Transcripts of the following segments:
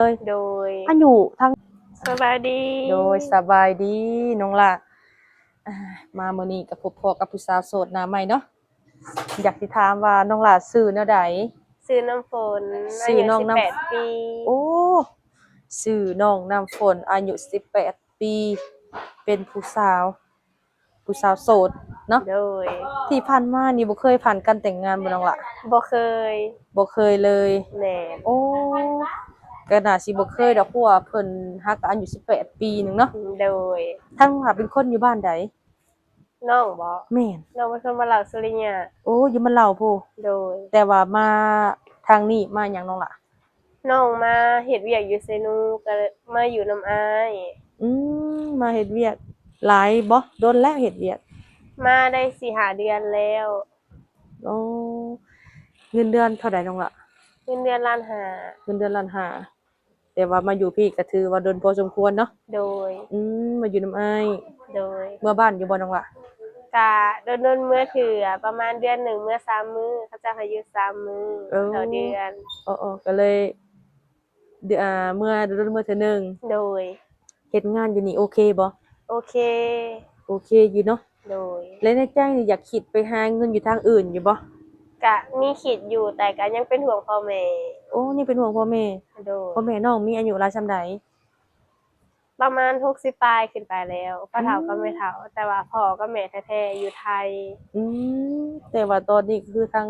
ໂດຍ ອາຍຸທັງ ສະບາຍດີ ໂດຍ ສະບາຍດີນ້ອງຫຼ້າ. ອ່າ ມາມື້ນີ້ກໍພົບພໍ້ກັບຜູ້ສາວໂສດໜ້າໃໝ່ເນາະ. ຢາກຊິຖາມວ່ານ້ອງຫຼ້າຊື່ແນວໃດ? ຊື່ນ້ຳຝົນ ຊື່ນ້ອງນ້ຳ ອາຍຸສິບແປດປີ. ໂອ້ ຊື່ນ້ອງນ້ຳຝົນ ອາຍຸສິບແປດປີ ເປັນຜູ້ສາວ ຜູ້ສາວໂສດເນາະ. ໂດຍ ທີ່ຜ່ານມານີ້ບໍ່ເຄີຍຜ່ານການແຕ່ງງານບໍ່ນ້ອງຫຼ້າ? ບໍ່ເຄີຍ ບໍ່ເຄີຍເລີຍ. ແມ່ນ ໂອ້ ກໍໜ້າຊິບໍ່ເຄີຍດອກ ເພາະວ່າເພິ່ນຫາກະອາຍຸສິບແປດປີໜຶ່ງເນາະ. ໂດຍ ທາງນ້ອງຫຼ້າເປັນຄົນຢູ່ບ້ານໃດ? ນ້ອງບໍ? ແມ່ນ ນ້ອງເປັນຄົນບ້ານເຫຼົ່າສຸລິຍະ. ໂອ້ ຢູ່ບ້ານເຫຼົ່າພຸ້ນ. ໂດຍ ແຕ່ວ່າມາທາງນີ້ມາຫຍັງນ້ອງຫຼ້າ? ນ້ອງມາເຮັດວຽກຢູ່ເຊໂນ ກໍມາຢູ່ນຳອ້າຍ. ອືມ ມາເຮັດວຽກຫຼາຍບໍ? ດົນແລ້ວເຮັດວຽກ ມາໄດ້ສີ່ຫ້າເດືອນແລ້ວ. ໂອ້ ເງິນເດືອນເທົ່າໃດນ້ອງຫຼ້າ? ເງິນເດືອນລ້ານຫ້າ. ເງິນເດືອນລ້ານຫ້າ ແຕ່ວ່າມາຢູ່ພີ້ກໍຖືວ່າດົນພໍສົມຄວນເນາະ. ໂດຍ ອືມ ມາຢູ່ນຳອ້າຍ. ໂດຍ ເມືອບ້ານຢູ່ບໍ່ນ້ອງຫຼ້າ? ກະດົນໆເມືອເທື່ອ ປະມານເດືອນໜຶ່ງເມືອສາມມື້ ເຂົາເຈົ້າໃຫ້ຢູ່ສາມມື້ ເອີ ຕໍ່ເດືອນ. ເອີໆ ກໍເລີຍ ເດືອນ ເມື່ອດົນເມື່ອເທື່ອໜຶ່ງ. ໂດຍ ເຮັດງານຢູ່ນີ້ໂອເຄບໍ່? ໂອເຄ ໂອເຄຢູ່ເນາະ. ໂດຍ ແລະໃນໃຈນີ້ຢາກຄິດໄປຫາເງິນຢູ່ທາງອື່ນຢູ່ບໍ່? ກະມີຄິດຢູ່ ແຕ່ກະຍັງເປັນຫ່ວງພໍ່ແມ່. ໂອ້ ຍັງເປັນຫ່ວງພໍ່ແມ່. ໂດຍ ພໍ່ແມ່ນ້ອງມີອາຍຸຫຼາຍສ່ຳໃດ? ປະມານຫົກສິບປາຍຂຶ້ນໄປແລ້ວ ພໍ່ເຖົ້າກັບແມ່ເຖົ້າ ອືມ ແຕ່ວ່າພໍ່ກັບແມ່ແທ້ໆຢູ່ໄທ. ອືມ ແຕ່ວ່າຕອນນີ້ຄືທາງ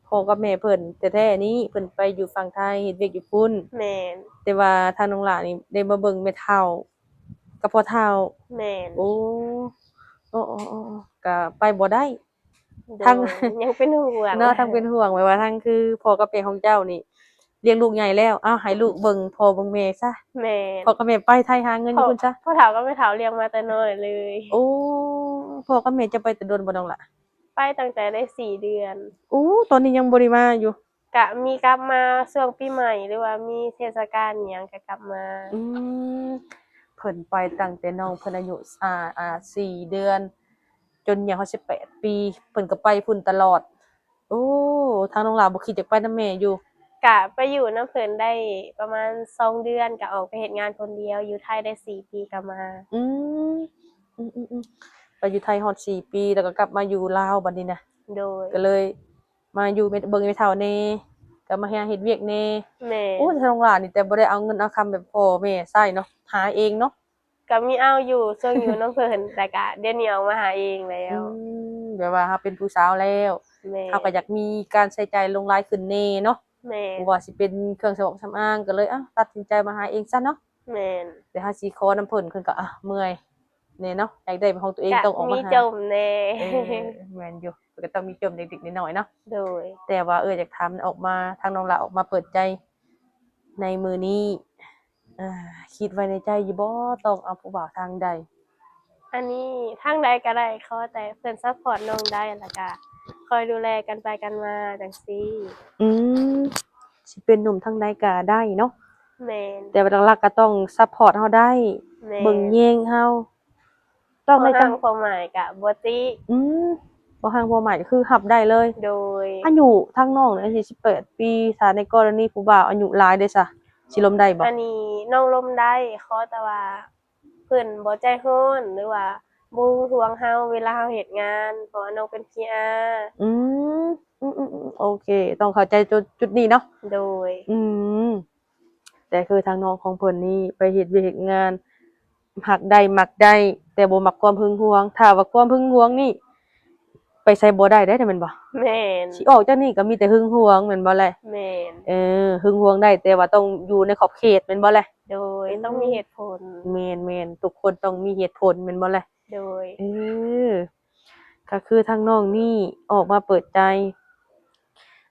ພໍ່ກັບແມ່ເພິ່ນແທ້ໆນີ້ ເພິ່ນໄປຢູ່ຝັ່ງໄທເຮັດວຽກຢູ່ພຸ້ນ. ແມ່ນ ແຕ່ວ່າທາງນ້ອງຫຼ້ານີ້ໄດ້ມາເບິ່ງແມ່ເຖົ້າກັບພໍ່ເຖົ້າ. ແມ່ນ ໂອ້ ໂອ້ໆໆ ກໍໄປບໍ່ໄດ້. ໂດຍ ທັງ ຍັງເປັນຫ່ວງເນາະ ທັງເປັນຫ່ວງ ແບບວ່າທັງຄືພໍ່ກັບແມ່ຂອງເຈົ້ານີ້ລ້ຽງລູກໃຫຍ່ແລ້ວ ເອົາໃຫ້ລູກເບິ່ງພໍ່ເບິ່ງແມ່ຊະ. ແມ່ນ ພໍ່ກັບແມ່ໄປໄທຫາເງິນຢູ່ພຸ້ນຊະ. ພໍ່ເຖົ້າກັບແມ່ເຖົ້າລ້ຽງມາແຕ່ນ້ອຍເລີຍ. ໂອ້ ພໍ່ກັບແມ່ເຈົ້າໄປແຕ່ດົນບໍ່ນ້ອງຫຼ້າ? ໄປຕັ້ງແຕ່ໄດ້ສີ່ເດືອນ. ໂອ້ ຕອນນີ້ຍັງບໍ່ໄດ້ມາຢູ່? ກະມີກັບມາຊ່ວງປີໃໝ່ ຫຼືວ່າມີເທດສະການຫຍັງກະກັບມາ. ອືມ ເພິ່ນໄປຕັ້ງແຕ່ນ້ອງເພິ່ນອາຍຸ ອ່າ ອ່າ ສີ່ເດືອນ ຈົນຍາວຮອດສິບແປດປີ ເພິ່ນກໍໄປພຸ້ນຕະຫຼອດ. ໂອ້ ທາງນ້ອງຫຼ້າບໍ່ຄິດຢາກໄປນຳແມ່ຢູ່? ກະໄປຢູ່ນຳເພິ່ນໄດ້ປະມານສອງເດືອນ ກະອອກໄປເຮັດງານຄົນດຽວ ຢູ່ໄທໄດ້ສີ່ປີກະມາ. ອືມ ອືມໆໆ ໄປຢູ່ໄທຮອດສີ່ປີ ແລ້ວກໍກັບມາຢູ່ລາວບັດນີ້ນະ. ໂດຍ ກໍເລີຍມາຢູ່ເບິ່ງແມ່ເຖົ້າແດ່ ກໍມາຫາເຮັດວຽກແດ່. ແມ່ນ ໂອ້ຍ ທາງນ້ອງຫຼ້ານີ້ແຕ່ບໍ່ໄດ້ເອົາເງິນເອົາຄຳແບບພໍ່ແມ່ໃຊ້ເນາະ ຫາເອງເນາະ. ກໍມີເອົາຢູ່ ຊ່ວງຢູ່ນຳເພິ່ນ ແຕ່ກະດຽວນີ້ອອກມາຫາເອງແລ້ວ. ອືມ ແບບວ່າເຮົາເປັນຜູ້ສາວແລ້ວ ແມ່ນ ເຮົາກໍຢາກມີການໃຊ້ຈ່າຍຫຼວງຫຼາຍຂຶ້ນແດ່ເນາະ. ແມ່ນ ບໍ່ວ່າຊິເປັນເຄື່ອງສຳອາງສຳອາງ ກໍເລີຍ ເອົ້າ ຕັດສິນໃຈມາຫາເອງຊະເນາະ. ແມ່ນ ແຕ່ເຮົາຊິຂໍນຳເພິ່ນ ເພິ່ນກໍ ອ່ະ ເມື່ອຍແດ່ເນາະ ຢາກໄດ້ເປັນຂອງຕົວເອງ ກໍຕ້ອງອອກມາຫາ. ມີຈົ່ມແດ່. ເອີ ແມ່ນຢູ່ ກໍຕ້ອງມີຈົ່ມເລັກໆນ້ອຍໆເນາະ. ໂດຍ ແຕ່ວ່າ ເອີ ຢາກຖາມອອກມາ ທາງນ້ອງຫຼ້າອອກມາເປີດໃຈ ໃນມື້ນີ້ ເອີ ຄິດໄວ້ໃນໃຈຢູ່ບໍ່ ຕ້ອງເອົາຜູ້ບ່າວທາງໃດ? ອັນນີ້ທາງໃດກໍໄດ້ ຂໍແຕ່ເພິ່ນຊັບພອດນ້ອງໄດ້ ແລ້ວກະຄອຍດູແລກັນໄປກັນມາຈັ່ງຊີ້. ອືມ ຊິເປັນໜຸ່ມທາງໃດກໍໄດ້ເນາະ. ແມ່ນ ແຕ່ວ່າຫຼັກໆກໍຕ້ອງຊັບພອດເຮົາໄດ້. ແມ່ນ ເບິ່ງແຍງເຮົາ ຕ້ອງໄດ້ ພໍຮ່າງພໍໝາຍກະບໍ່ຕິ. ອືມ ພໍຮ່າງພໍໝາຍກໍຄືຮັບໄດ້ເລີຍ. ໂດຍ ອາຍຸທາງນ້ອງນີ້ ອາຍຸສິບແປດປີ ຖ້າໃນກໍລະນີຜູ້ບ່າວອາຍຸຫຼາຍເດຊະ ຊິລົມໄດ້ບໍ່? ອັນນີ້ນ້ອງລົມໄດ້ ຂໍແຕ່ວ່າເພິ່ນບໍ່ໃຈຮ້ອນ ຫຼືວ່າບໍ່ຫວງເຮົາເວລາເຮົາເຮັດງານ ເພາະວ່ານ້ອງເປັນພີອາ. ອືມ ອືມໆໆ ໂອເຄ ຕ້ອງເຂົ້າໃຈຈຸດ ຈຸດນີ້ເນາະ. ໂດຍ ອືມ ແຕ່ຄືທາງນ້ອງຂອງເພິ່ນນີ້ໄປເຮັດວຽກເຮັດງານ ຮັກໄດ້ມັກໄດ້ ແຕ່ບໍ່ມັກຄວາມຫຶງຫວງ. ຖ້າວ່າຄວາມຫຶງຫວງນີ້ໄປໃສບໍ່ໄດ້ເດ້ ແມ່ນບໍ່? ແມ່ນ ຊິອອກຈາກນີ້ກໍມີແຕ່ຫຶງຫວງແມ່ນບໍ່ແລະ? ແມ່ນ ເອີ ຫຶງຫວງໄດ້ ແຕ່ວ່າຕ້ອງຢູ່ໃນຂອບເຂດແມ່ນບໍ່ແລະ? ໂດຍ ອືມ ຕ້ອງມີເຫດຜົນ. ແມ່ນໆ ທຸກຄົນຕ້ອງມີເຫດຜົນແມ່ນບໍ່ແລະ? ໂດຍ ເອີ ກໍຄືທາງນ້ອງນີ້ອອກມາເປີດໃຈ.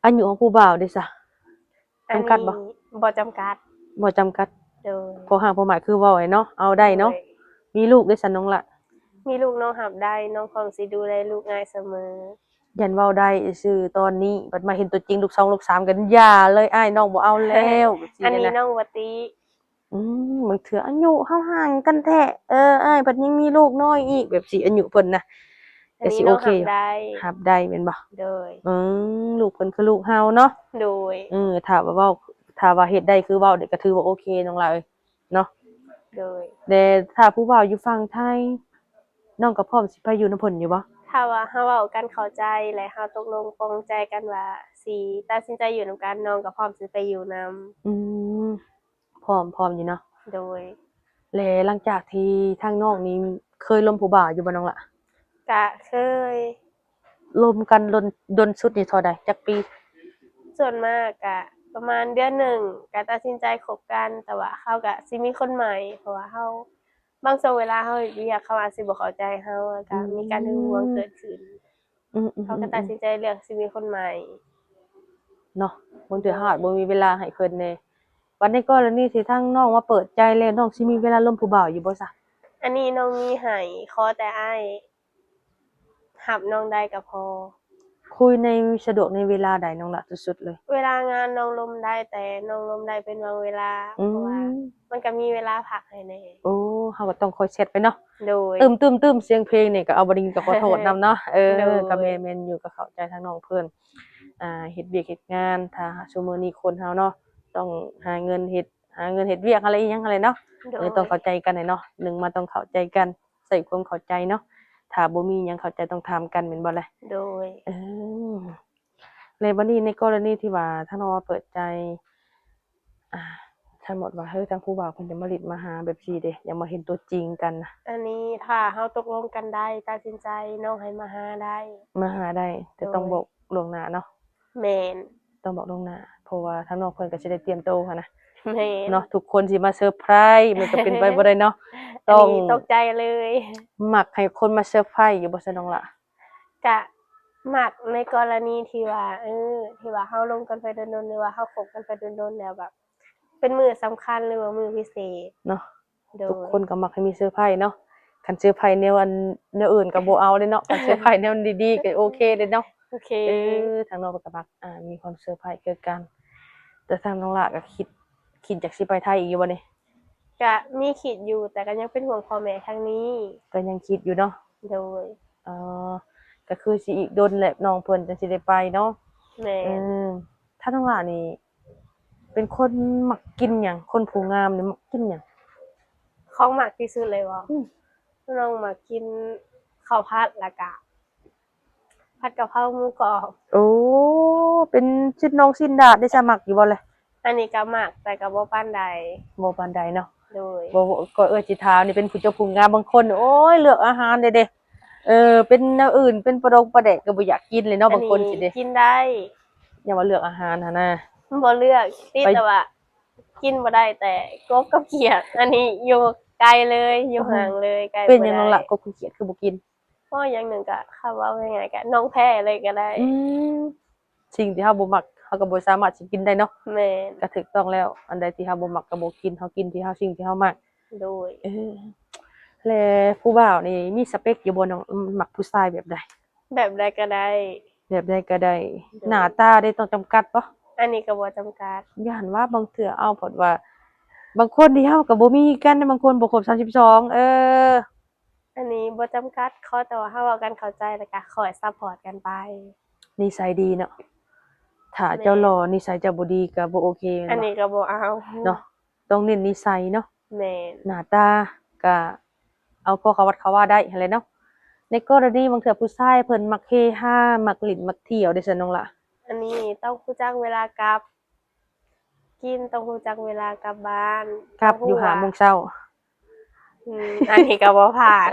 ອາຍຸຂອງຜູ້ບ່າວເດຊະ? ຈຳກັດບໍ່? ອັນນີ້ບໍ່ຈຳກັດ. ບໍ່ຈຳກັດ. ໂດຍ ພໍຮ່າງພໍໝາຍຄືເວົ້າໄດ້ເນາະ ເອົາໄດ້ເນາະ. ໂດຍ ມີລູກເດ້ຊັ້ນນ້ອງລະ? ມີລູກນ້ອງຮັບໄດ້ ນ້ອງພ້ອມຊິດູແລລູກອ້າຍສະເໝີ. ຢ້ານເວົ້າໄດ້ຊື່ຕອນນີ້ ບັດມາເຫັນຕົວຈິງລູກສອງລູກສາມກໍຢ່າເລີຍ ອ້າຍນ້ອງບໍ່ເອົາແລ້ວ ແບບຊີ້. ອັນນີ້ ນະ ນ້ອງບໍ່ຕິ. ອືມ ບາງເທື່ອອາຍຸເຮົາຫ່າງກັນແທ້ ເອີ ອ້າຍພັດຍັງມີລູກນ້ອຍອີກ ແບບຊີ້ ອາຍຸເພິ່ນນະ. ແຕ່ຊິໂອເຄ ອັນນີ້ນ້ອງຮັບໄດ້ ຮັບໄດ້ແມ່ນບໍ່? ໂດຍ ອືມ ລູກເພິ່ນຄືລູກເຮົາເນາະ. ໂດຍ ເອີ ຖ້າວ່າເວົ້າ ຖ້າວ່າເຮັດໄດ້ຄືເວົ້ານີ້ກໍຖືວ່າໂອເຄນ້ອງຫຼ້າເອີຍເນາະ. ໂດຍ ແລະຖ້າຜູ້ບ່າວຢູ່ຝັ່ງໄທ ນ້ອງກໍພ້ອມຊິໄປຢູ່ນຳເພິ່ນຢູ່ບໍ່? ຖ້າວ່າເຮົາເວົ້າກັນເຂົ້າໃຈ ແລະເຮົາຕົກລົງປອງໃຈກັນວ່າຊິຕັດສິນໃຈຢູ່ນຳກັນ ນ້ອງກໍພ້ອມຊິໄປຢູ່ນຳ. ອືມ ພ້ອມ ພ້ອມຢູ່ເນາະ. ໂດຍ ແລະຫຼັງຈາກທີ່ທາງນ້ອງນີ້ເຄີຍລົມຜູ້ບ່າວຢູ່ບໍ່ນ້ອງຫຼ້າ? ກະເຄີຍ. ລົມກັນດົນ ດົນສຸດນີ້ເທົ່າໃດ? ຈັກປີ? ສ່ວນມາກກະປະມານເດືອນໜຶ່ງ ກະຕັດສິນໃຈຄົບກັນ ແຕ່ວ່າເຂົາກະຊິມີຄົນໃໝ່ ເພາະວ່າເຮົາ ບາງຊ່ວງເວລາເຮົາເຮັດວຽກ ເຂົາອາດຊິບໍ່ເຂົ້າໃຈເຮົາ ແລ້ວກະ ອືມ ມີການຫຶງຫວງເກີດຂຶ້ນ. ອືມໆໆໆ ເຮົາກໍຕັດສິນໃຈເລືອກຊິມີຄົນໃໝ່ເນາະ. ບາງເທື່ອເຮົາອາດບໍ່ມີເວລາໃຫ້ເພິ່ນແດ່. ບັດໃນກໍລະນີທີ່ທາງນ້ອງມາເປີດໃຈແລ້ວ ນ້ອງຊິມີເວລາລົມຜູ້ບ່າວຢູ່ບໍ່ຊະ? ອັນນີ້ນ້ອງມີໃຫ້ ຂໍແຕ່ອ້າຍຮັບນ້ອງໄດ້ກໍພໍ. ຄຸຍໃນ ສະດວກໃນເວລາໃດນ້ອງຫຼ້າທີ່ສຸດເລີຍ? ເວລາງານນ້ອງລົມໄດ້ ແຕ່ນ້ອງລົມໄດ້ເປັນບາງເວລາ ອືມ ເພາະວ່າມັນກໍມີເວລາພັກໃຫ້ແດ່. ໂອ້ ເຮົາກໍຕ້ອງຄອຍແຊັດໄປເນາະ. ໂດຍ ຕຶ້ມໆໆ ສຽງເພງນີ້ກໍເອົາບໍ່ໄດ້ຍິນກໍຂໍໂທດນຳເນາະ. ເອີ ໂດຍ ກໍແມ່ນ ແມ່ນຢູ່ ກໍເຂົ້າໃຈທາງນ້ອງເພິ່ນ ອ່າ ເຮັດວຽກເຮັດງານ ຖ້າຊຸມື້ນີ້ຄົນເຮົາເນາະ ຕ້ອງຫາເງິນເຮັດ ຫາເງິນເຮັດວຽກຫັ້ນແຫຼະ ອີ່ຫຍັງຫັ້ນແຫຼະເນາະ. ໂດຍ ເອີ ຕ້ອງເຂົ້າໃຈກັນແຫຼະເນາະ ໜຶ່ງມາຕ້ອງເຂົ້າໃຈກັນ ໃຊ້ຄວາມເຂົ້າໃຈເນາະ ຖ້າບໍ່ມີຫຍັງເຂົ້າໃຈຕ້ອງຖາມກັນແມ່ນບໍ່ລະ? ໂດຍ ເອີ ແລ້ວບັດນີ້ໃນກໍລະນີທີ່ວ່າທາງນ້ອງມາເປີດໃຈ ອ່າ ສົມມຸດວ່າ ເຮີ້ຍ ທາງຜູ້ບ່າວເພິ່ນຈະມາຫຼິ້ນມາຫາແບບຊີ້ເດ ຢາກມາເຫັນຕົວຈິງກັນນະ. ອັນນີ້ຖ້າເຮົາຕົກລົງກັນໄດ້ ຕັດສິນໃຈ ນ້ອງໃຫ້ມາຫາໄດ້. ມາຫາໄດ້ ແຕ່ ໂດຍ ຕ້ອງບອກລ່ວງໜ້າເນາະ. ແມ່ນ ຕ້ອງບອກລ່ວງໜ້າ ເພາະວ່າທາງນ້ອງເພິ່ນກໍຊິໄດ້ຕຽມໂຕຫັ້ນນະ. ແມ່ນ ເນາະ ທຸກຄົນຊິມາເຊີໄພຣ ມັນກໍເປັນໄປບໍ່ໄດ້ເນາະ. ຕ້ອງ ອັນນີ້ຕົກໃຈເລີຍ. ມັກໃຫ້ຄົນມາເຊີໄພຣຢູ່ບໍ່ຊະນ້ອງຫຼ້າ? ກະມັກໃນກໍລະນີທີ່ວ່າ ເອີ ທີ່ວ່າເຮົາລົມກັນໄປດົນໆ ຫຼືວ່າເຮົາຄົບກັນໄປດົນໆ ແລ້ວແບບເປັນມື້ສຳຄັນ ຫຼືວ່າມື້ພິເສດເນາະ. ໂດຍ ທຸກຄົນກໍມັກໃຫ້ມີເຊີໄພຣເນາະ. ຄັນເຊີໄພຣແນວອັນ ແນວອື່ນກໍບໍ່ເອົາເດ້ເນາະ ຄັນເຊີໄພຣແນວດີໆ ກໍໂອເຄເດ້ເນາະ. ໂອເຄ ເອີ ທາງນ້ອງເພິ່ນກໍມັກ ອ່າ ມີຄວາມເຊີໄພຣຄືກັນ. ແຕ່ທາງນ້ອງຫຼ້າກໍຄິດ ຄິດຢາກຊິໄປໄທອີກຢູ່ບໍ່ນີ້? ກະມີຄິດຢູ່ ແຕ່ກໍຍັງເປັນຫ່ວງພໍ່ແມ່ທາງນີ້. ກໍຍັງຄິດຢູ່ເນາະ. ໂດຍ ເອີ ກໍຄືຊິອີກດົນແຫຼະ ນ້ອງເພິ່ນຈັ່ງຊິໄດ້ໄປເນາະ. ແມ່ນ ເອີ ທາງນ້ອງຫຼ້ານີ້ເປັນຄົນມັກກິນຫຍັງ? ຄົນຜູ້ງາມນີ້ມັກກິນຫຍັງ? ຂອງມັກທີ່ສຸດເລີຍບໍ່? ອືມ ນ້ອງມັກກິນເຂົ້າຜັດ ແລ້ວກະ ຜັດກະເພົາໝູກອບ. ໂອ້ ເປັນຊິ້ນໜອງຊິ້ນດາດເດຊະ ມັກຢູ່ບໍ່ລະ? ອັນນີ້ກໍມັກ ແຕ່ກໍບໍ່ປານໃດ. ບໍ່ປານໃດເນາະ. ໂດຍ ບໍ່ ກໍເອື້ອຍຊິຖາມນີ້ ເປັນຜູ້ເຈົ້າຜູ້ງາມບາງຄົນ ໂອ້ຍ ເລືອກອາຫານເດ້ເດ້ ເອີ ເປັນແນວອື່ນ ເປັນປາດົງປາແດກກໍບໍ່ຢາກກິນເລີຍເນາະ. ບາງຄົນຊິເດ້ ກິນໄດ້ ຢ່າວ່າເລືອກອາຫານຫັ້ນນະ. ບໍ່ເລືອກຕິດ ແຕ່ວ່າກິນບໍ່ໄດ້ແຕ່ກົບກັບຂຽດ ອັນນີ້ຢູ່ໄກເລີຍ ຢູ່ຫ່າງເລີຍ ໃກ້ບໍ່ໄດ້. ເປັນຫຍັງນ້ອງລະ ກົບກັບຂຽດຄືບໍ່ກິນ? ເພາະຢ່າງໜຶ່ງກະ ຄຳເວົ້າງ່າຍໆ ກະນ້ອງແພ້ເລີຍກໍໄດ້. ອືມ ສິ່ງທີ່ເຮົາບໍ່ມັກ ເຮົາກໍບໍ່ສາມາດຊິກິນໄດ້ເນາະ. ແມ່ນ ກໍຖືກຕ້ອງແລ້ວ ອັນໃດທີ່ເຮົາບໍ່ມັກກໍບໍ່ກິນ ເຮົາກິນທີ່ເຮົາ ສິ່ງທີ່ເຮົາມັກ. ໂດຍ ເອີ ແລະຜູ້ບ່າວນີ້ມີສະເປັກຢູ່ບໍ່ນ້ອງ? ມັກຜູ້ຊາຍແບບໃດ? ແບບໃດກໍໄດ້. ແບບໃດກໍໄດ້. ໂດຍ ໜ້າຕາເດ້ ຕ້ອງຈຳກັດບໍ່? ອັນນີ້ກໍບໍ່ຈຳກັດ. ຢ້ານວ່າບາງເທື່ອ ເອົາ ເພາະວ່າບາງຄົນທີ່ເຮົາກໍບໍ່ມີຄືກັນ ບາງຄົນບໍ່ຄົບສາມສິບສອງ ເອີ. ອັນນີ້ບໍ່ຈຳກັດ ຂໍແຕ່ວ່າເຮົາເວົ້າກັນເຂົ້າໃຈ ແລ້ວກະຄອຍຊັບພອດກັນໄປ. ນິໄສດີເນາະ. ຖ້າເຈົ້າ ແມ່ນ ຫຼໍ່ ນິໄສເຈົ້າບໍ່ດີກໍບໍ່ໂອເຄແມ່ນບໍ່? ອັນນີ້ກໍບໍ່ເອົາເນາະ. ຕ້ອງເນັ້ນນິໄສເນາະ. ແມ່ນ ໜ້າຕາກະເອົາພໍເຂົ້າວັດເຂົ້າວາໄດ້ຫັ້ນແຫຼະເນາະ. ໃນກໍລະນີບາງເທື່ອຜູ້ຊາຍເພິ່ນມັກເຮຮາ ມັກຫຼິ້ນ ມັກທ່ຽວເດຊັ້ນນ້ອງລະ? ອັນນີ້ຕ້ອງຮູ້ຈັກເວລາກັບ ກິນ ຕ້ອງຮູ້ຈັກເວລາກັບບ້ານ. ກັບຢູ່ຫ້າໂມງເຊົ້າ. ອືມ ອັນນີ້ກໍບໍ່ຜ່ານ.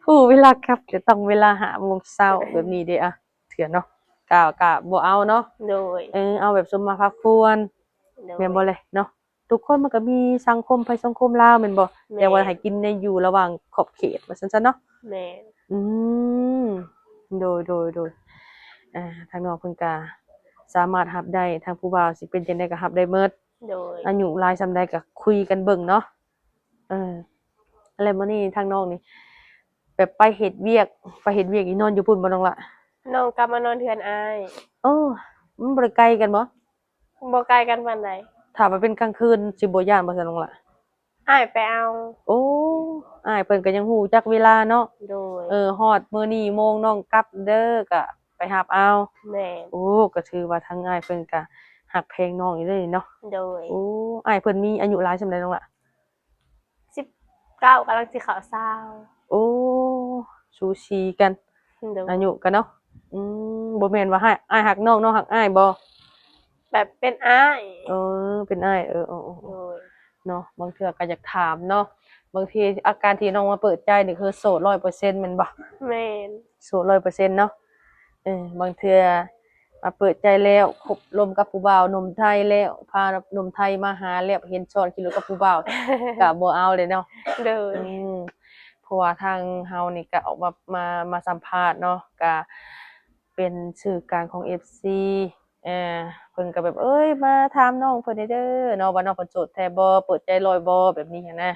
ຮູ້ເວລາກັບ ແຕ່ຕ້ອງເວລາຫ້າໂມງເຊົ້າ ແບບນີ້ເດ້ ອະ ເຖື່ອເນາະ ກະ ກະບໍ່ເອົາເນາະ. ໂດຍ ເອີ ເອົາແບບຊົມມາພາຄວນ. ໂດຍ ແມ່ນບໍ່ແລະເນາະ? ທຸກຄົນມັນກໍມີສັງຄົມໄທສັງຄົມລາວແມ່ນບໍ່? ແມ່ນ ແຕ່ວ່າໃຫ້ກິນໃນຢູ່ລະຫວ່າງຂອບເຂດວ່າຊັ້ນຊະເນາະ. ແມ່ນ ອືມ ໂດຍ ໂດຍ ໂດຍ ອ່າ ທາງນ້ອງເພິ່ນກະສາມາດຮັບໄດ້ ທາງຜູ້ບ່າວຊິເປັນຈັ່ງໃດກໍຮັບໄດ້ໝົດ. ໂດຍ ອາຍຸຫຼາຍສ່ຳໃດກໍຄຸຍກັນເບິ່ງເນາະ. ເອີ ແລ້ວມື້ນີ້ທາງນ້ອງນີ້ແບບໄປເຮັດວຽກ ໄປເຮັດວຽກນີ້ນອນຢູ່ພຸ້ນບໍ່ນ້ອງລະ? ນ້ອງກັບມານອນເຮືອນອ້າຍ. ໂອ້ ມັນບໍ່ໄດ້ໄກກັນບໍ່? ບໍ່ໄກກັນປານໃດ. ຖ້າວ່າເປັນກາງຄືນຊິບໍ່ຢ້ານບໍ່ຊັ້ນນ້ອງລະ? ອ້າຍໄປເອົາ. ໂອ້ ອ້າຍເພິ່ນກໍຍັງຮູ້ຈັກເວລາເນາະ. ໂດຍ ເອີ ຮອດມື້ນີ້ໂມງນ້ອງກັບເດີ ກໍໄປຮັບເອົາ. ແມ່ນ ໂອ້ ກໍຖືວ່າທາງອ້າຍເພິ່ນກໍ ຮັກແພງນ້ອງຢູ່ເດ້ເນາະ. ໂດຍ. ໂອ້ ອ້າຍເພິ່ນມີອາຍຸຫຼາຍສ່ຳໃດນ້ອງລະ? ສິບ ເກົ້າ ກຳລັງຊິເຂົ້າຊາວ. ໂອ້ ສູສີກັນ ໂດຍ ອາຍຸກັນເນາະ. ອືມ ບໍ່ແມ່ນວ່າອ້າຍ ອ້າຍຮັກນ້ອງ ນ້ອງຮັກອ້າຍບໍ່? ແບບເປັນອ້າຍ. ເອີ ເປັນອ້າຍ ເອີ ເອີ ເອີ ໂດຍ ເນາະ. ບາງເທື່ອກໍຢາກຖາມເນາະ ບາງທີອາການທີ່ນ້ອງມາເປີດໃຈນີ້ຄືໂສດຮ້ອຍເປີເຊັນແມ່ນບໍ່? ແມ່ນ ໂສດຮ້ອຍເປີເຊັນເນາະ. ເອີ ບາງເທື່ອມາເປີດໃຈແລ້ວ ຄົບລົມກັບຜູ້ບ່າວໜຸ່ມໄທແລ້ວ ພາໜຸ່ມໄທມາຫາແລ້ວ ເຫັນຊ້ອນຂີ່ລົດກັບຜູ້ບ່າວ ກະບໍ່ເອົາເດ້ເນາະ. ໂດຍ. ອືມ ເພາະວ່າທາງເຮົານີ້ກະອອກມາ ມາ ມາສຳພາດເນາະ ກະເປັນສື່ກາງຂອງເອັຟຊີ ເອີ ເພິ່ນກໍແບບ ເອີຍ ມາຖາມນ້ອງເພິ່ນແດ່ເດີເນາະ ວ່ານ້ອງເພິ່ນໂສດແທ້ບໍ່ ເປີດໃຈຮ້ອຍບໍ່ ແບບນີ້ຫັ້ນນະ.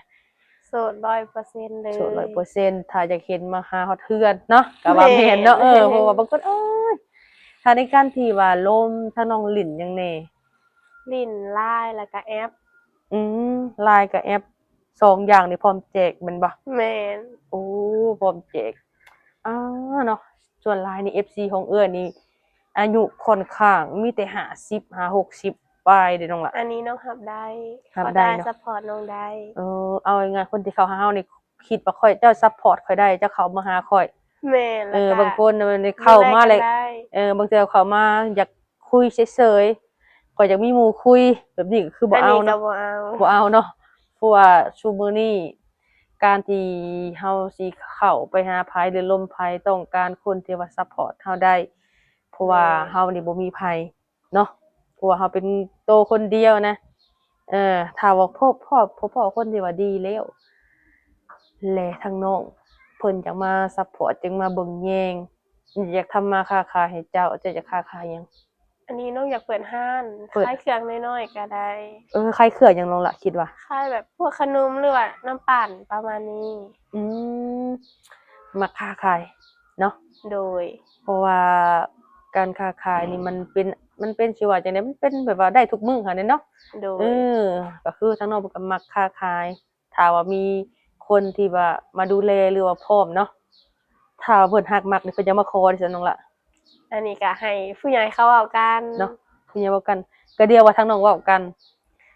ໂສດຮ້ອຍເປີເຊັນເລີຍ. ໂສດຮ້ອຍເປີເຊັນ ຖ້າຢາກເຫັນມາຫາຮອດເຮືອນເນາະ ກໍວ່າແມ່ນເນາະ. ເອີ ເພາະວ່າບາງຄົນ ເອີຍ ຖ້າໃນການທີ່ວ່າລົມ ທາງນ້ອງຫຼິ້ນຫຍັງແດ່? ຫຼິ້ນ Line ແລ້ວກໍແອັບ. ອືມ Line ກັບແອັບ ສອງຢ່າງນີ້ພ້ອມແຈກແມ່ນບໍ່? ແມ່ນ. ໂອ້ ພ້ອມແຈກ ອາ ເນາະ. ສ່ວນຫຼາຍນີ້ ເອັຟຊີ ຂອງເອື້ອຍນີ້ ອາຍຸຂ້ອນຂ້າງມີແຕ່ຫ້າສິບ ຫາຫົກສິບປາຍເດ້ນ້ອງລະ. ອັນນີ້ນ້ອງຮັບໄດ້ ຮັບໄດ້ເນາະ ຊັບພອດນ້ອງໄດ້. ເອີ ເອົາງ່າຍໆ ຄົນທີ່ເຂົ້າຫາເຮົານີ້ ຄິດວ່າຂ້ອຍ ເຈົ້າຊັບພອດຂ້ອຍໄດ້ ເຈົ້າເຂົ້າມາຫາຂ້ອຍ. ແມ່ນ. ເອີ ບາງຄົນນີ້ເຂົ້າມາແລ້ວ ເອີ ບາງເທື່ອເຂົ້າມາຢາກຄຸຍເສີຍໆ ຂ້ອຍຢາກມີໝູ່ຄຸຍ ແບບນີ້ກໍຄືບໍ່ເອົາເນາະ. ບໍ່ເອົາ ບໍ່ເອົາເນາະ ເພາະວ່າຊຸມື້ນີ້ ການທີ່ເຮົາຊິເຂົ້າໄປຫາໃຜ ຫຼື ລົມໃຜ ຕ້ອງການຄົນທີ່ວ່າຊັບພອດເຮົາໄດ້ ເພາະວ່າ ແມ່ນ ເຮົານີ້ບໍ່ມີໃຜເນາະ ເພາະວ່າເຮົາເປັນໂຕຄົນດຽວນະ. ເອີ ຖ້າວ່າພົບ ພໍ້ ພໍ້ຄົນທີ່ວ່າດີແລ້ວ ແລະ ທາງນ້ອງເພິ່ນຢາກມາຊັບພອດ ຢາກມາເບິ່ງແຍງ ຢາກທຳມາຄ້າຂາຍໃຫ້ເຈົ້າ ເຈົ້າຢາກຄ້າຂາຍຫຍັງ? ອັນນີ້ນ້ອງຢາກເປີດຮ້ານ ເປີດ ຂາຍເຄື່ອງນ້ອຍໆກໍໄດ້. ເອີ ຂາຍເຄື່ອງຫຍັງນ້ອງລະຄິດວ່າ? ຂາຍແບບພວກຂະໜົມ ຫຼືວ່ານ້ຳປັ່ນປະມານນີ້. ອືມ ມັກຄ້າຂາຍເນາະ. ໂດຍ. ເພາະວ່າການຄ້າຂາຍນີ້ມັນເປັນ ມັນເປັນ ຊິວ່າຈັ່ງໃດ ມັນເປັນແບບວ່າໄດ້ທຸກມື້ຫັ້ນເນາະ. ໂດຍ. ເອີ ກໍຄືທາງນ້ອງເພິ່ນກໍມັກຄ້າຂາຍ ຖ້າວ່າມີຄົນທີ່ວ່າມາດູແລ ຫຼືວ່າພ້ອມເນາະ ຖ້າວ່າເພິ່ນຮັກມັກນີ້ ເພິ່ນຈະມາຂໍເດ້ຊັ້ນນ້ອງລະ. ອັນນີ້ກໍໃຫ້ຜູ້ໃຫຍ່ເຂົາເວົ້າກັນເນາະ ຜູ້ໃຫຍ່ເວົ້າກັນ ກໍດຽວວ່າທາງນ້ອງເວົ້າກັນ.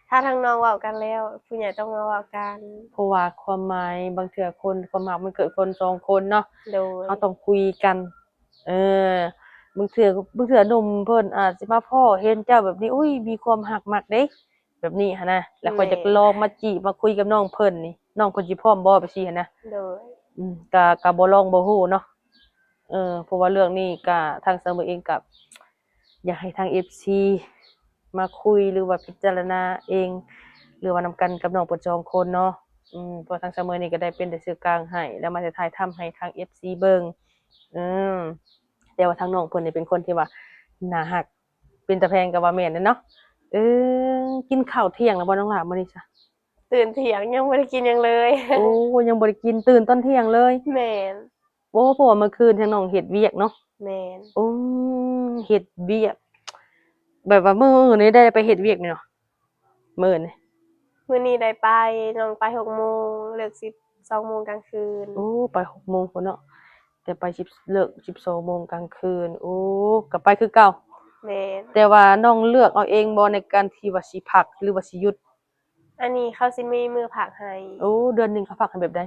ຖ້າທາງນ້ອງເວົ້າກັນແລ້ວ ຜູ້ໃຫຍ່ຕ້ອງມາເວົ້າກັນ ເພາະວ່າຄວາມໝາຍ ບາງເທື່ອຄົນ ຄວາມຮັກມັນເກີດຄົນສອງຄົນເນາະ. ໂດຍ. ເຮົາຕ້ອງຄຸຍກັນ. ເອີ ບາງເທື່ອ ບາງເທື່ອໜຸ່ມເພິ່ນອາດຊິມາພໍ້ເຫັນເຈົ້າແບບນີ້ ອຸ້ຍ ມີຄວາມຮັກມັກເດ້ ແບບນີ້ຫັ້ນນະ ແລ້ວຂ້ອຍຢາກລອງມາຈີບມາຄຸຍກັບນ້ອງເພິ່ນນີ້ ນ້ອງເພິ່ນຊິພ້ອມບໍ່ ແບບຊີ້ຫັ້ນນະ. ໂດຍ. ອືມ ກະ ກະບໍ່ລອງບໍ່ຮູ້ເນາະ. ເອີ ເພາະວ່າເລື່ອງນີ້ກະທາງສາວເມີເອງກະຢາກໃຫ້ທາງເອັຟຊີມາຄຸຍ ຫຼືວ່າພິຈາລະນາເອງ ຫຼືວ່ານຳກັນກັບນ້ອງເພິ່ນສອງຄົນເນາະ. ອືມ ເພາະທາງສາວເມີນີ້ກະໄດ້ເປັນແຕ່ສື່ກາງໃຫ້ ແລ້ວມາຖ່າຍທຳໃຫ້ທາງເອັຟຊີເບິ່ງ. ອືມ ແຕ່ວ່າທາງນ້ອງເພິ່ນນີ້ເປັນຄົນທີ່ວ່າໜ້າຮັກ ເປັນຕາແພງກໍວ່າແມ່ນແຫຼະເນາະ. ເອີ ກິນເຂົ້າທ່ຽງແລ້ວບໍ່ນ້ອງຫຼ້າມື້ນີ້ຊະ? ຕື່ນທ່ຽງ ຍັງບໍ່ໄດ້ກິນຫຍັງເລີຍ. ໂອ້ ຍັງບໍ່ໄດ້ກິນ ຕື່ນຕອນທ່ຽງເລີຍ. ແມ່ນ. ໂອ້ ເພາະວ່າມື້ຄືນທາງນ້ອງເຮັດວຽກເນາະ. ແມ່ນ. ໂອ້ ເຮັດວຽກ ແບບວ່າມື້ອື່ນນີ້ໄດ້ໄປເຮັດວຽກແມ່ນບໍ່? ມື້ນີ້ ມື້ນີ້ໄດ້ໄປ ນ້ອງໄປຫົກໂມງ ເລີກສິບສອງໂມງກາງຄືນ. ໂອ້ ໄປຫົກໂມງພຸ້ນເນາະ ແຕ່ໄປສິບ ເລີກສິບສອງໂມງກາງຄືນ. ໂອ້ ກໍໄປຄືເກົ່າ. ແມ່ນ. ແຕ່ວ່ານ້ອງເລືອກເອົາເອງບໍ່ ໃນການທີ່ວ່າຊິພັກ ຫຼືວ່າຊິຢຸດ? ອັນນີ້ເຂົາຊິມີມື້ພັກໃຫ້. ໂອ້ ເດືອນໜຶ່ງເຂົາພັກໃຫ້ແບບໃດ?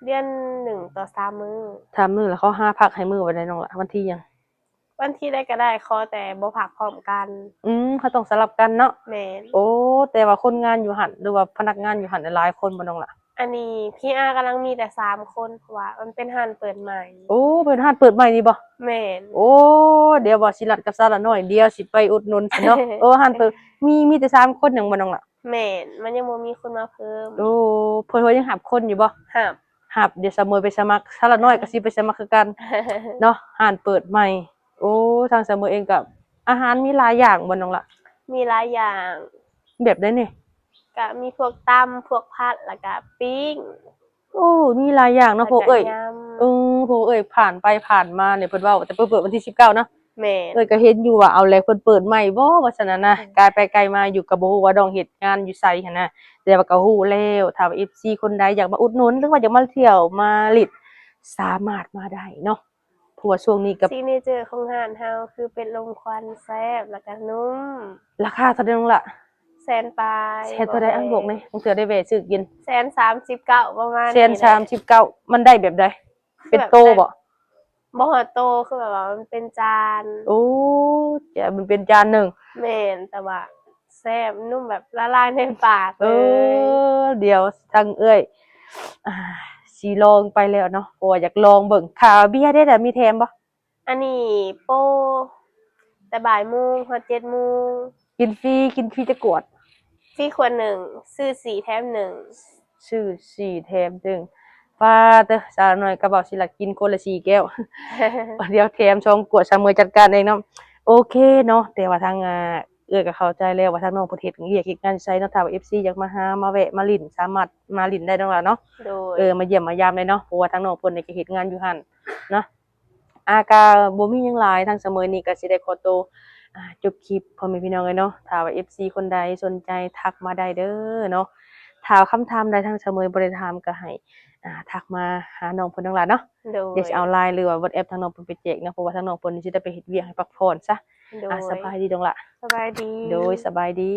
ເດືອນໜຶ່ງຕໍ່ສາມມື້. ສາມມື້ ແລ້ວເຂົາຫາພັກໃຫ້ມື້ວັນໃດນ້ອງຫຼ້າ? ວັນທີຫຍັງ? ວັນທີໃດກໍໄດ້ ຂໍແຕ່ບໍ່ພັກພ້ອມກັນ. ອືມ ເຮົາຕ້ອງສະຫຼັບກັນເນາະ. ແມ່ນ. ໂອ້ ແຕ່ວ່າຄົນງານຢູ່ຫັ້ນ ຫຼືວ່າພະນັກງານຢູ່ຫັ້ນຫຼາຍຄົນບໍ່ນ້ອງຫຼ້າ? ອັນນີ້ ພີອາ ກຳລັງມີແຕ່ສາມຄົນ ເພາະວ່າມັນເປັນຮ້ານເປີດໃໝ່. ໂອ້ ເປັນຮ້ານເປີດໃໝ່ນີ້ບໍ່? ແມ່ນ. ໂອ້ ດຽວວ່າຊິນັດກັບສາວລະນ້ອຍ ດຽວຊິໄປອຸດໜູນຊັ້ນເນາະ. ໂອ້ ຮ້ານເປີດ ມີ ມີແຕ່ສາມຄົນຫຍັງບໍ່ນ້ອງຫຼ້າ? ແມ່ນ ມັນຍັງບໍ່ມີຄົນມາເພີ່ມ. ໂອ້ ເພິ່ນວ່າຍັງຮັບຄົນຢູ່ບໍ່? ຮັບ. ຮັບ ດຽວສາວເມີໄປສະໝັກ ສາວລະນ້ອຍກໍຊິໄປສະໝັກຄືກັນເນາະ ຮ້ານເປີດໃໝ່. ໂອ້ ທາງສາວເມີເອງກໍ ອາຫານມີຫຼາຍຢ່າງບໍ່ນ້ອງຫຼ້າ? ມີຫຼາຍຢ່າງ. ແບບໃດແດ່? ກະມີພວກຕຳ ພວກຜັດ ແລ້ວກະປີ້ງ. ໂອ້ ມີຫຼາຍຢ່າງເນາະ ແລ້ວກະ ພວກເອື້ອຍ ຍຳ. ເອີ ພວກເອື້ອຍຜ່ານໄປຜ່ານມານີ້ ເພິ່ນເວົ້າແຕ່ເປີດວັນທີສິບເກົ້າເນາະ. ແມ່ນ. ເອື້ອຍກໍເຫັນຢູ່ວ່າ ເອົາແຫຼະ ເພິ່ນເປີດໃໝ່ບໍ່ ວ່າຊັ້ນນະ. ອືມ. ກາຍໄປກາຍມາຢູ່ກໍບໍ່ຮູ້ວ່ານ້ອງເຮັດງານຢູ່ໃສຫັ້ນນະ ແຕ່ວ່າກໍຮູ້ແລ້ວ. ຖ້າວ່າເອັຟຊີຄົນໃດຢາກມາອຸດໜູນ ຫຼືວ່າຢາກມາທ່ຽວມາຫຼິ້ນ ສາມາດມາໄດ້ເນາະ. ເພາະວ່າຊ່ວງນີ້ກັບ ຊິກເນເຈີຂອງຮ້ານເຮົາຄືເປັດລົມຄວັນແຊບ ແລ້ວກໍນຸ້ມ. ລາຄາເທົ່າໃດນ້ອງລະ? ແສນປາຍ. ແສນປາຍ ບອກແດ່ ບາງເທື່ອໄດ້ແວ່ຊື້ກິນ. ແສນສາມສິບເກົ້າ ປະມານ ແສນສາມສິບເກົ້າ ມັນໄດ້ແບບໃດ? ເປັນໂຕບໍ່? ບໍ່ຮອດໂຕ ຄືແບບວ່າມັນເປັນຈານ. ໂອ້ ຈະ ມັນເປັນຈານໜຶ່ງ. ແມ່ນ ແຕ່ວ່າແຊບນຸ້ມ ແບບລະລາຍໃນປາກເລີຍ. ເອີ ດຽວທາງເອື້ອຍ ອ່າ ຊິລອງໄປແລ້ວເນາະ ເພາະວ່າຢາກລອງເບິ່ງ. ຄ່າເບຍເດ້ລະ ມີແຖມບໍ່? ອັນນີ້ໂປ ແຕ່ບ່າຍໂມງຮອດເຈັດໂມງ. ກິນຟຣີ ກິນຟຣີຈັກຂວດ? ຟຣີຂວດໜຶ່ງ ຊື້ສີ່ແຖມໜຶ່ງ. ຊື້ສີ່ແຖມໜຶ່ງ. ປາດເຕີ ສາວນ້ອຍກັບບ່າວສີລັດກິນຄົນລະສີ່ແກ້ວ ດຽວແຖມສອງຂວດ ສາວເໝີຍຈັດການເອງເນາະ. ໂອເຄເນາະ ແຕ່ວ່າທາງ ອ່າ ເອື້ອຍກໍເຂົ້າໃຈແລ້ວວ່າທາງນ້ອງເພິ່ນເຮັດວຽກເຮັດງານຢູ່ໃສເນາະ. ຖ້າວ່າເອັຟຊີຢາກມາຫາມາແວະມາຫຼິ້ນ ສາມາດມາຫຼິ້ນໄດ້ເນາະຫຼານເນາະ. ເອີ ມາຢ້ຽມມາຢາມໄດ້ເນາະ ເພາະວ່າທາງນ້ອງເພິ່ນນີ້ກໍເຮັດງານຢູ່ຫັ້ນເນາະ. ອ່າ ກະບໍ່ມີຫຍັງຫຼາຍ ທາງສາວເໝີຍນີ້ກະຊິໄດ້ຂໍໂຕ ອ່າ ຈົບຄລິບ ພໍ່ແມ່ພີ່ນ້ອງເອີຍເນາະ. ຖ້າວ່າເອັຟຊີຄົນໃດສົນໃຈທັກມາໄດ້ເດີເນາະ. ຖ້າຄຳຖາມໃດທາງສາວເໝີຍບໍ່ໄດ້ຖາມກະໃຫ້ ອ່າ ທັກມາຫານ້ອງເພິ່ນເດີຫຼານເນາະ. ໂດຍ ດຽວຊິເອົາລາຍ ຫຼືວ່າວັອດແອັບທາງນ້ອງເພິ່ນໄປແຈກເນາະ ເພາະວ່າທາງນ້ອງເພິ່ນຊິໄດ້ໄປເຮັດວຽກໃຫ້ພັກຜ່ອນຊະ. ໂດຍ ອ່າ ສະບາຍດີນ້ອງຫຼະ. ສະບາຍດີ. ໂດຍ ສະບາຍດີ.